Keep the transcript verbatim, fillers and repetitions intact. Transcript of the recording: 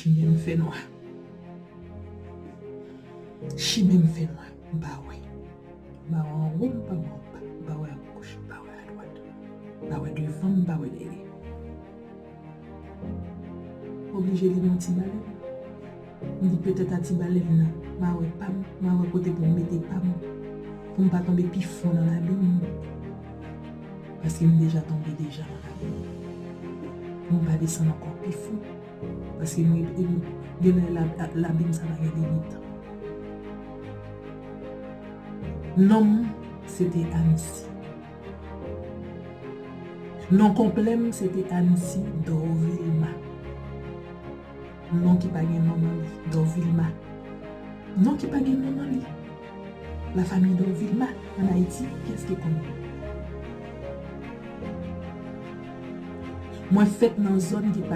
Chimen m fè nwa. Chimen m fè nwa. M pa wè. M pa wè anwo, m pa wè anba. M pa wè agoch, m pa wè adwat. M pa wè devan m, m pa wè dèyè. M oblije li nan ti balèn. M di petèt a ti balèn nan, m a wè pa m, m a wè kote pou m mete pa m, pou m pa tonbe pi fon nan labim. Paske m deja tonbe deja nan labim. Pou m pa desann ankò pi fon. Paske m, m, genlè la, labim sa pa gen limit. Non m, se te Anisi. Non konplè m, se te Anisi Dorvilma. Non ki pa gen non nan li, Dorvilma. Non ki pa gen non nan li. La famille Dorvilma, an Ayiti, kiyès ki konn li? Mwen fèt nan zòn ki pa t